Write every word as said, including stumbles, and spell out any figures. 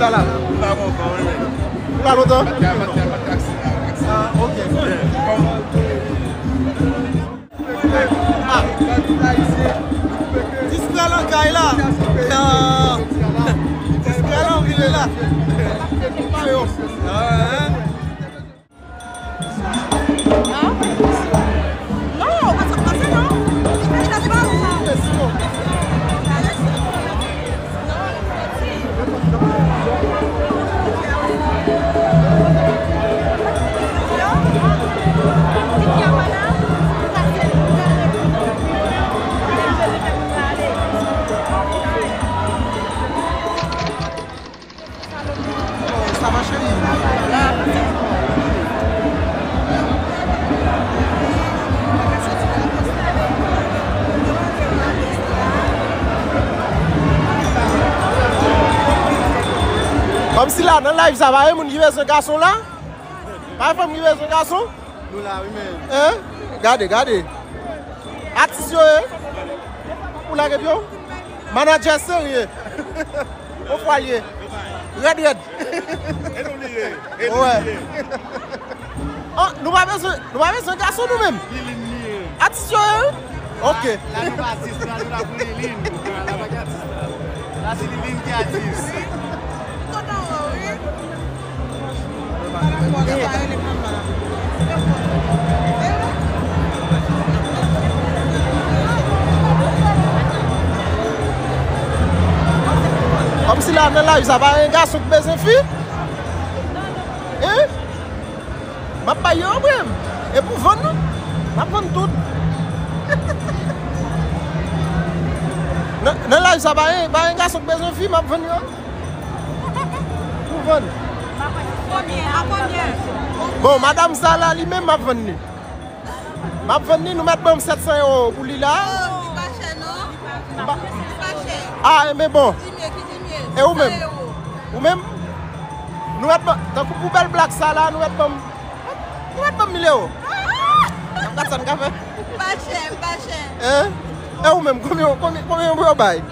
Ou la lontan? Ah, ok. Ah. Diskrè lan kay la. Ah. Diskrè lan vil la. Ah, hein. Non, ou pa sa panse, non? Li fè chaj pa ou sa. Sa va, cheri? Kòmsi la, nan live sa, pa gen moun ki bezwen gason la? Pa gen fanm ki bezwen gason? Nou la, wi, men. Hein? Gade, gade. Atis yo ye. Ou lage pye w? Manadjè serye. Yon fwa l ye. Rèd, rèd. E nou li ye. E nou li ye. Ah, nou pa bezwen, nou pa bezwen gason nou menm. Lilin li ye. Atis yo ye, wi. Ok. La, la nou pa atis, la nou la pou Lilin. La pa ki atis la. La se Lilin ki atis. Kontan wè w, wi. Kòmsi la nan live sa pa gen gason ki bezwen fi? Hein? M ap bay yo anpil. E pou vann, non? M ap vann tout. Nan, nan live sa pa gen, pa gen gason ki bezwen fi, m ap vann yo. Pou vann. Konbyen? A konbyen? Bon, madanm sa la, li menm, m ap vann li. M ap vann li, nou mèt ban m sèt san ewo pou li la. Oh, li pa chè, non. Li pa chè. Ah, enben bon. Ki di mye, ki di mye? E ou menm? San ewo. Ou menm? Nou mèt ban, tankou pou bèl blak sa la, nou mèt ban m, nou mèt ban m mil ewo. Ah! Gad sa n ka fè. Pa chè, pa chè. Hein? E ou menm, konbyen, konbyen, konbyen pou yo bay?